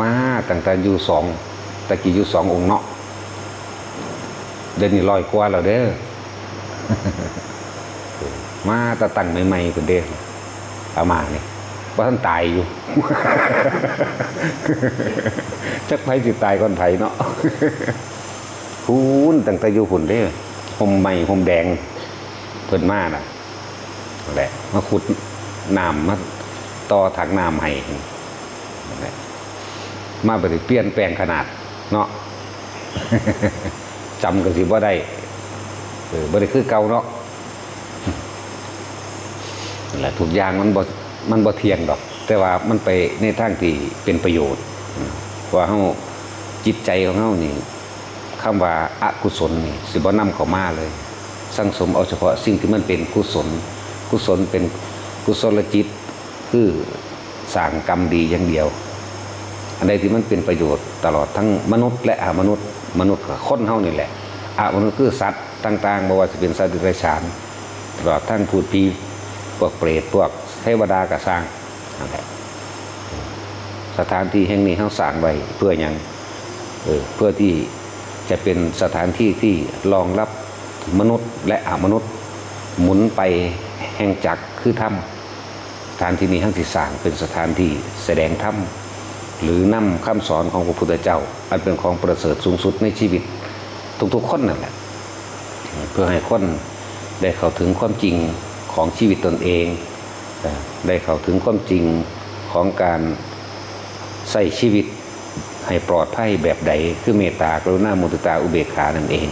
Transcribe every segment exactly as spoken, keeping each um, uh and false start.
มาตั้งแต่อยู่สอง ตะกี้อยู่สององค์เนาะ เดี๋ยวนี้ร้อยกว่าแล้วเด้อ มาแต่ตั้งใหม่ๆ พุ้นเด้ อาม่านี่ บ่ทันตายอยู่ จักไผสิตายก่อนไผเนาะ พุ้นตั้งแต่อยู่พุ้นเด้ ห่มใหม่ห่มแดง เพิ่นมาน่ะ นั่นแหละ มาขุดน้ำมาต่อถังน้ำให้ นั่นแหละ มาบ่ได้เปลี่ยนแปลงขนาดเนาะ จำก็สิบ่ได้ เออ บ่ได้คือเก่าเนาะ นั่นแหละ ทุกอย่างมันบ่ มันบ่เที่ยงดอก แต่ว่ามันไปในทางที่เป็นประโยชน์ อืม เพราะว่าเฮา จิตใจของเฮานี่ คำว่าอกุศลนี่สิบ่นำเข้ามาเลย สั่งสมเอาเฉพาะสิ่งที่มันเป็นกุศล กุศลเป็นกุศลจิต คือสร้างกรรมดีอย่างเดียว อันใดที่มันเป็นประโยชน์ตลอดทั้งมนุษย์และอมนุษย์ มนุษย์ก็คนเฮานี่แหละ อมนุษย์คือสัตว์ต่างๆ บ่ว่าสิเป็นสัตว์เดรัจฉาน ตลอดทั้งพูดผี พวกเปรต พวกเทวดาก็ซ่าง นั่นแหละ สถานที่แห่งนี้เฮาสร้างไว้เพื่อหยัง เออ เพื่อที่จะเป็นสถานที่ที่รองรับมนุษย์และอมนุษย์ หมุนไปแห่งจักรคือธรรม สถานที่นี้เฮาสิสร้างเป็นสถานที่แสดงธรรม หรือนำคำสอนของพระพุทธเจ้า อันเป็นของประเสริฐสูงสุดในชีวิตทุกๆคนนั่นแหละ เพื่อให้คนได้เข้าถึงความจริงของชีวิตตนเอง เอ่อ ได้เข้าถึงความจริงของการใช้ชีวิตให้ปลอดภัยแบบใด คือเมตตา กรุณา มุทิตา อุเบกขานั่นเอง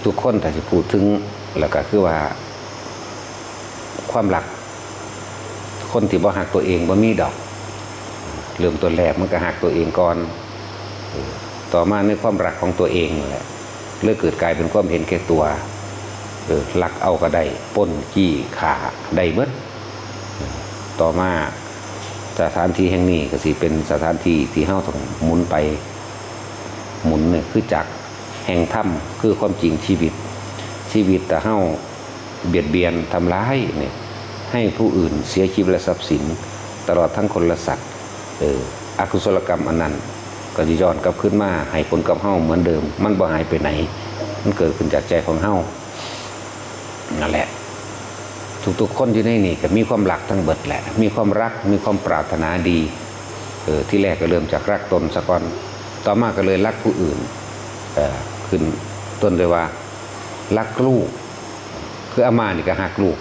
ทุกๆคนถ้าสิพูดถึง แล้วก็คือว่า ความรัก คนที่บ่ฮักตัวเองบ่มีดอก เริ่มต้นแรกมันก็ฮักตัวเองก่อน เออ ต่อมาในความรักของตัวเองนั่นแหละ เลยเกิดกลายเป็นความเห็นแก่ตัว เออ ลักเอาก็ได้ ปล้น จี้ ฆ่า ได้เบิด เออ ต่อมาสถานที่แห่งนี้ก็สิเป็นสถานที่ที่เฮาต้องหมุนไป หมุนเนี่ยคือจักรแห่งธรรม คือความจริงชีวิต ชีวิตถ้าเฮาเบียดเบียนทำร้ายเนี่ย ให้ผู้อื่นเสียชีวิตและทรัพย์สิน ตลอดทั้งคนและสัตว์ เออ อกุศลกรรมอันนั้น ก็จะย้อนกลับคืนมาให้ผลกับเฮาเหมือนเดิม มันบ่หายไปไหน มันเกิดขึ้นจากใจของเฮา นั่นแหละ ทุกๆคนอยู่ในนี่ก็มีความรักทั้งเบิดแหละ มีความรัก มีความปรารถนาดี เออ ที่แรกก็เริ่มจากรักตนซะก่อน ต่อมาก็เลยรักผู้อื่น เออ ขึ้นต้นด้วยว่า รักลูก คืออาม่านี่ก็ฮักลูก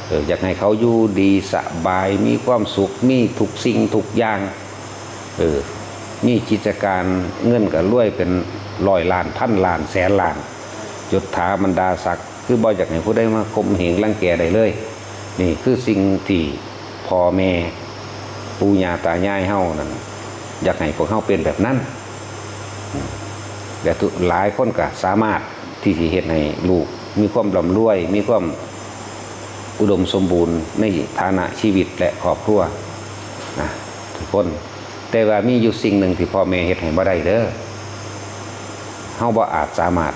เออ อยากให้เขาอยู่ดีสบาย มีความสุข มีทุกสิ่งทุกอย่าง เออ มีกิจการ เงินก็รวยเป็นร้อยล้าน พันล้าน แสนล้าน ยศถาบรรดาศักดิ์ คือบ่อยากให้ผู้ใดมาข่มเหงรังแกได้เลย นี่คือสิ่งที่พ่อแม่ ปู่ย่าตายายเฮานั่น อยากให้พวกเฮาเป็นแบบนั้น อืม และทุก หลายคนก็สามารถที่สิเฮ็ดให้ลูกมีความร่ำรวย มีความอุดมสมบูรณ์ในฐานะชีวิตและครอบครัวนะ ทุกคน แต่ว่ามีอยู่สิ่งหนึ่งที่พ่อแม่เฮ็ดให้บ่ได้เด้อ เฮาบ่อาจสามารถ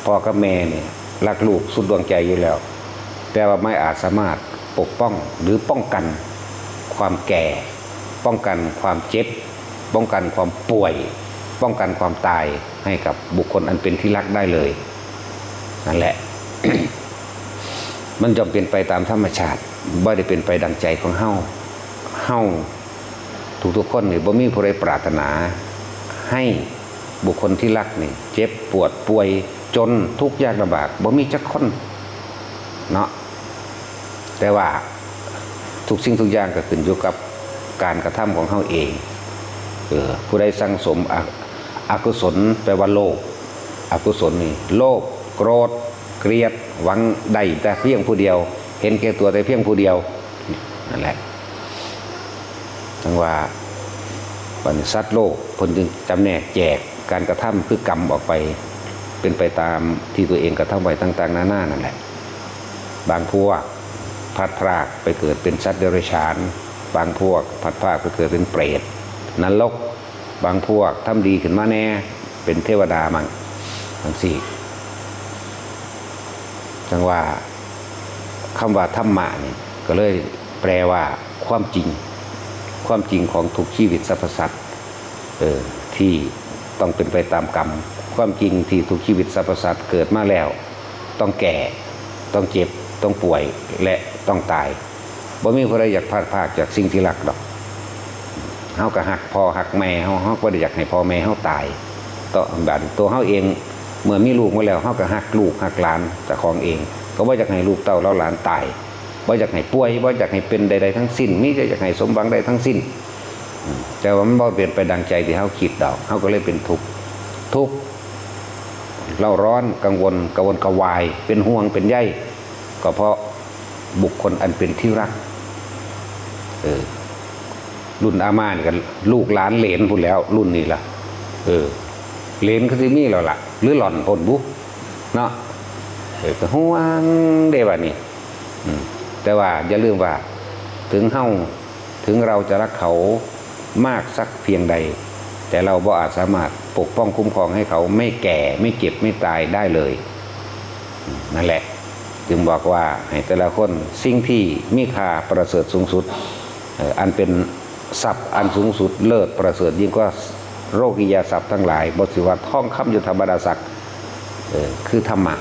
พ่อกับแม่เนี่ยรักลูกสุดดวงใจอยู่แล้ว แต่ว่าไม่อาจสามารถปกป้องหรือป้องกันความแก่ ป้องกันความเจ็บ ป้องกันความป่วย ป้องกันความตายให้กับบุคคลอันเป็นที่รักได้เลย นั่นแหละ มันย่อมเป็นไปตามธรรมชาติ บ่ได้เป็นไปดังใจของเฮา เฮาทุกๆคนนี่บ่มีผู้ใดปรารถนาให้บุคคลที่รักนี่เจ็บปวดป่วยจนทุกข์ยากลำบาก บ่มีจักคนเนาะ แต่ว่าทุกสิ่งทุกอย่างก็ขึ้นอยู่กับการกระทำของเฮาเอง เออ ผู้ใดสั่งสมอ- อกุศล แปลว่าโลภ อกุศลนี่ โลภ โกรธ เกลียด หวังได้แต่เพียงผู้เดียว เห็นแก่ตัวแต่เพียงผู้เดียว นั่นแหละ จั่งว่า บัดนี้สัตว์โลกเพิ่นจึงจำแนกแจกการกระทำคือกรรมออกไป เป็นไปตามที่ตัวเองกระทำไว้ต่างๆนานานั่นแหละ บางพวกพลัดพรากไปเกิดเป็นสัตว์เดรัจฉาน บางพวกพลัดพรากไปเกิดเป็นเปรต นรก บางพวกทำดีขึ้นมาแน่ เป็นเทวดามั่ง จั่งซี้ จั่งว่า คำว่าธรรมะนี่ก็เลย แปลว่าความจริง ความจริงของทุกชีวิตสรรพสัตว์ เออ ที่ต้องเป็นไปตามกรรม ความจริงที่ทุกชีวิตสรรพสัตว์เกิดมาแล้ว ต้องแก่ ต้องเจ็บ ต้องป่วย และต้องตาย บ่มีผู้ใดอยากพลัดพรากจากสิ่งที่รักดอก เฮาก็ฮักพ่อฮักแม่เฮา เฮาก็บ่ได้อยากให้พ่อแม่เฮาตาย ต่อ บัดตัวเฮาเอง เมื่อมีลูกมาแล้ว เฮาก็ฮักลูกฮักหลานเจ้าของเอง ก็บ่อยากให้ลูกเต้าเหล่าหลานตาย บ่อยากให้ป่วย บ่อยากให้เป็นใดๆทั้งสิ้น มีแต่อยากให้สมหวังได้ทั้งสิ้น อืม แต่ว่ามันบ่เป็นไปดังใจที่เฮาคิดดอก เฮาก็เลยเป็นทุกข์ ทุกข์ เร่าร้อน กังวล กระวนกระวาย เป็นห่วง เป็นใย ก็เพราะบุคคลอันเป็นที่รัก เออ รุ่นอาม่านี่ก็ลูกหลานเหลนพู้นแหล้ว รุ่นนี้ล่ะ เออ เหลนก็สิมีแล้วล่ะ หรือหล่อนพู้นบุ เนาะ เออ ก็ห่วงเด้บัดนี้ อืม แต่ว่าอย่าลืมว่า ถึงเฮา ถึงเราจะรักเขามากสักเพียงใด แต่เราบ่อาจสามารถปกป้องคุ้มครองให้เขาไม่แก่ ไม่เจ็บ ไม่ตายได้เลย อืม นั่นแหละ จึงบอกว่าให้แต่ละคน สิ่งที่มีค่าประเสริฐสูงสุด เอ่อ อันเป็นทรัพย์อันสูงสุดเลิศประเสริฐยิ่งกว่าโลกียทรัพย์ทั้งหลาย บ่สิว่าทองคำอยู่ธรรมดาศักดิ์ เออ คือธรรมะ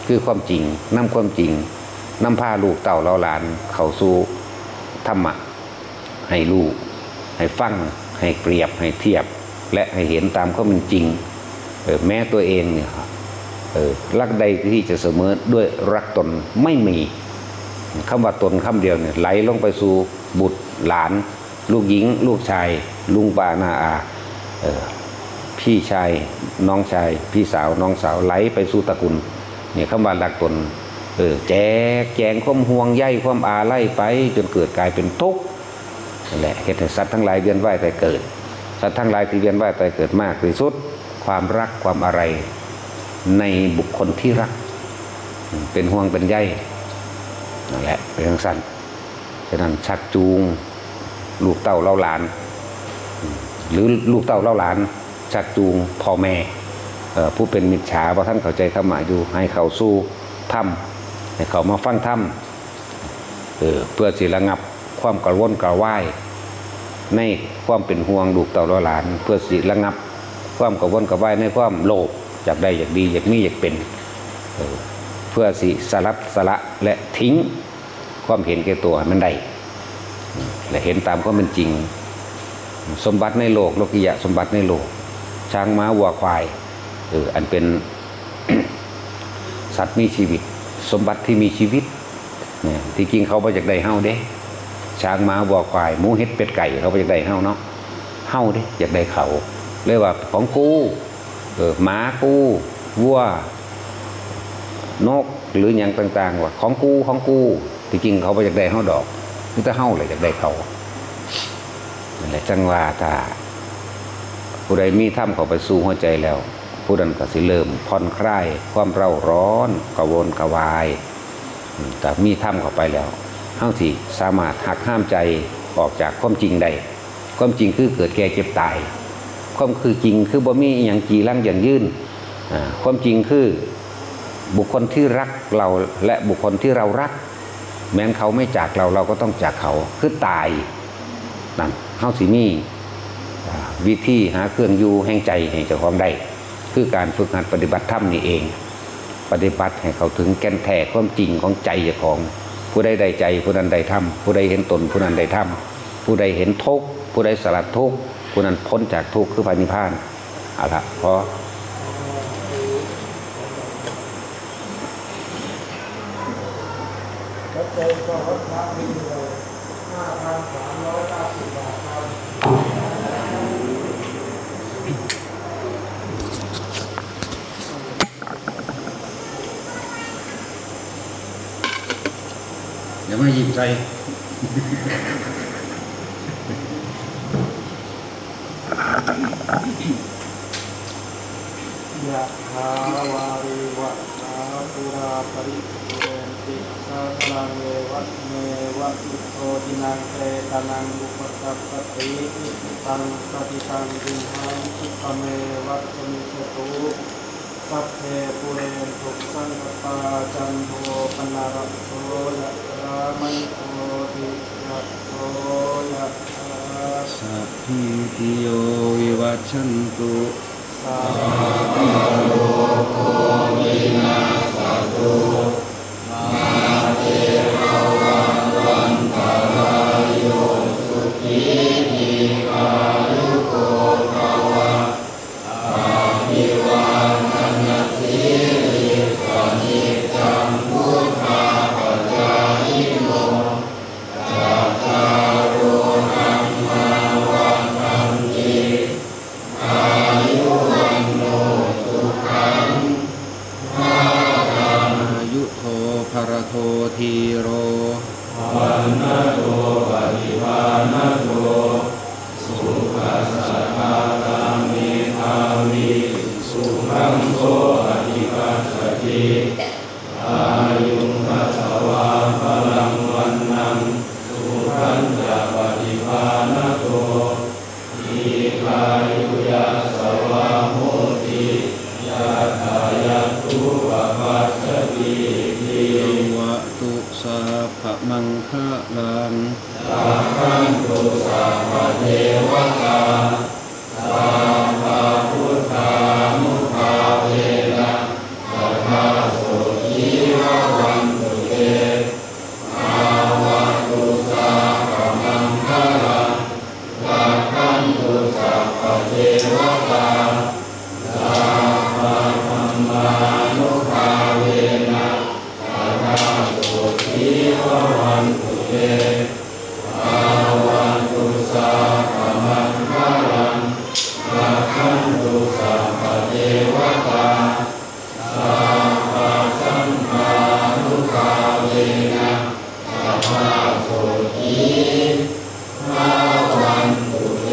คือความจริง นำความจริง นำพาลูกเต้าเหล่าหลานเข้าสู่ธรรมะ ให้รู้ ให้ฟัง ให้เปรียบ ให้เทียบ และให้เห็นตามความเป็นจริง เออ แม้ตัวเองเนี่ย เออ รักใดที่จะเสมอด้วยรักตนไม่มี คำว่าตนคำเดียวเนี่ย ไหลลงไปสู่บุตรหลาน ลูกหญิง ลูกชาย ลุงป้าน้าอา เออ พี่ชาย น้องชาย พี่สาว น้องสาว ไหลไปสู่ตระกูล เนี่ย คำว่ารักตน เออ แจกแจงความห่วงใย ความอาลัยไป จนเกิดกลายเป็นทุกข์ นั่นแหละ เฮ็ดให้สัตว์ทั้งหลายเวียนว่ายตายเกิด สัตว์ทั้งหลายที่เวียนว่ายตายเกิดมากที่สุด ความรัก ความอาลัย ในบุคคลที่รัก เป็นห่วงเป็นใย นั่นแหละ เป็นจั่งซั้น ฉะนั้นชักจูง ลูกเต้าเหล่าหลาน หรือลูกเต้าเหล่าหลาน ชักจูงพ่อแม่ เอ่อ ผู้เป็นมิจฉา บ่ทันเข้าใจธรรมะอยู่ ให้เข้าสู่ธรรม ให้เข้ามาฟังธรรม เออ เพื่อสิระงับความกระวนกระวาย ในความเป็นห่วงลูกเต้าเหล่าหลาน เพื่อสิระงับความกระวนกระวายในความโลภ อยากได้ อยากดี อยากมี อยากเป็น เออ เพื่อสิสลัดสละและทิ้งความเห็นแก่ตัวให้มันได้ และเห็นตามความเป็นจริง สมบัติในโลก โลกิยะสมบัติในโลก ช้างม้าวัวควาย เออ อันเป็น สัตว์มีชีวิต สมบัติที่มีชีวิต เนี่ย ที่จริงเขาบ่อยากได้เฮาเด้ ช้างม้าวัวควาย หมูเห็ดเป็ดไก่ เขาบ่อยากได้เฮาเนาะ เฮาเด้อยากได้เขา เลยว่าของกู เออ หมากู วัว นก หรือหยังต่างๆ ว่าของกู ของกู ที่จริงเขาบ่อยากได้เฮาดอก มีแต่เฮาแหละอยากได้เขา นั่นแหละ จั่งว่าถ้าผู้ใดมีธรรมเข้าไปสู่หัวใจแล้ว ผู้นั้นก็สิเริ่มผ่อนคลายความเร่าร้อน กระวนกระวาย อืม ถ้ามีธรรมเข้าไปแล้ว เฮาสิสามารถหักห้ามใจออกจากความจริงได้ ความจริงคือเกิดแก่เจ็บตาย ความคือจริงคือบ่มีอิหยังจีรังยั่งยืน อ่า ความจริงคือบุคคลที่รักเราและบุคคลที่เรารัก แม้นเขาไม่จากเรา เราก็ต้องจากเขา คือตาย นั่น เฮาสิมี อ่า วิธีหาเครื่องอยู่แห่งใจให้เจ้าของได้ คือการฝึกหัดปฏิบัติธรรมนี่เอง ปฏิบัติให้เข้าถึงแก่นแท้ความจริงของใจเจ้าของ ผู้ใดได้ใจ ผู้นั้นได้ธรรม ผู้ใดเห็นตน ผู้นั้นได้ธรรม ผู้ใดเห็นทุกข์ ผู้ใดสลัดทุกข์ ผู้นั้นพ้นจากทุกข์ คือพระนิพพาน เอาละ พอ อย่ามายิ้มใส่ ยะถาวาริวะหาปูราปริปูเรนติสาคลัง เอวะเมวะอิโตทินังเปตานังอุปกัปปติ อิจิตังปฏิตังตุมหัง คิปะเมวะสมิจจตุ สัพเพปูเรนตุสังกปา จันโทปนรสโส ยะถามณิโชติ พยโยวิวัชชันตุ อายุโท พรโท ธีโร วันนโท ปฏิภาณโท สุขัสสะทาตาเมธาวี สุขังโส อธิคัสสะติ อายุง ทัสสะวา พลัง วัณณัง สุขัญจะ ปฏิภาณโท ทีฆายุ ยัสสะวา โหติ ยัตถา ยัตถุปปัสสะติ ติ ภะวะตุ สัพพะมังคะลัง รักขันตุ สัพพะเทวะตา สัพพะพุทธานุภาเวนะ สะทา โส จี ภะวันตุ เต ภะวะตุ สัพพะมังคะลัง รักขันตุ สัพพะเทวะตา สัพพะธัมมานุภาเวนะ สะทา โส จี ภะวันตุ เต ภะวะตุ สัพพะมังคะลัง รักขันตุ สัพพะเทวะตา สัพพะสังฆานุภาเวนะ สะทา โส จี ภะวันตุ เต